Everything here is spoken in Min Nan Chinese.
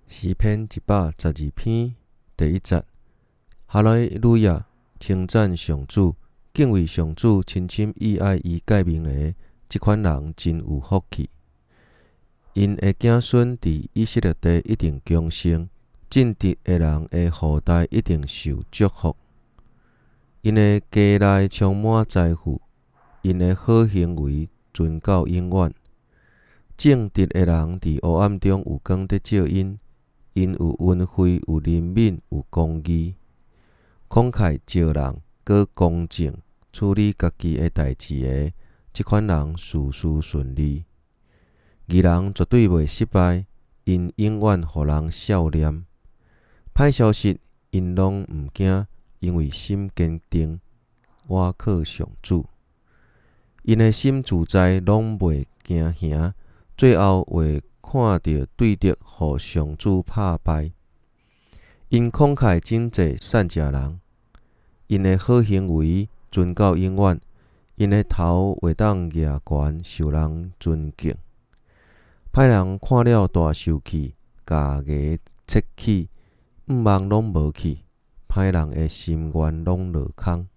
詩篇112篇第一節，哈利路亞！稱讚上主，敬畏上主，深深意愛伊誡命的這款人真有福氣。𪜶的子孫佇以色列地一定強盛，正直的人的後代一定受祝福。𪜶的家內充滿財富，𪜶的好行為存到永遠。正直的人佇黑暗中有光得照𪜶。𪜶有恩惠，有憐憫，有公義，慷慨濟人，閣公正處理家己的代誌的，這款人事事順利。義人絕對袂失敗，𪜶永遠予人數念。歹消息，𪜶攏毋驚，因為心堅定，倚靠上主。𪜶的心自在，攏袂驚嚇，最後會看著對敵予上主拍敗。𪜶慷慨賑濟散食人，𪜶的好行為存到永遠，𪜶的頭會當舉懸，受人尊敬。歹人看了大受氣，咬牙切齒，向望攏無去，歹人的心願攏落空。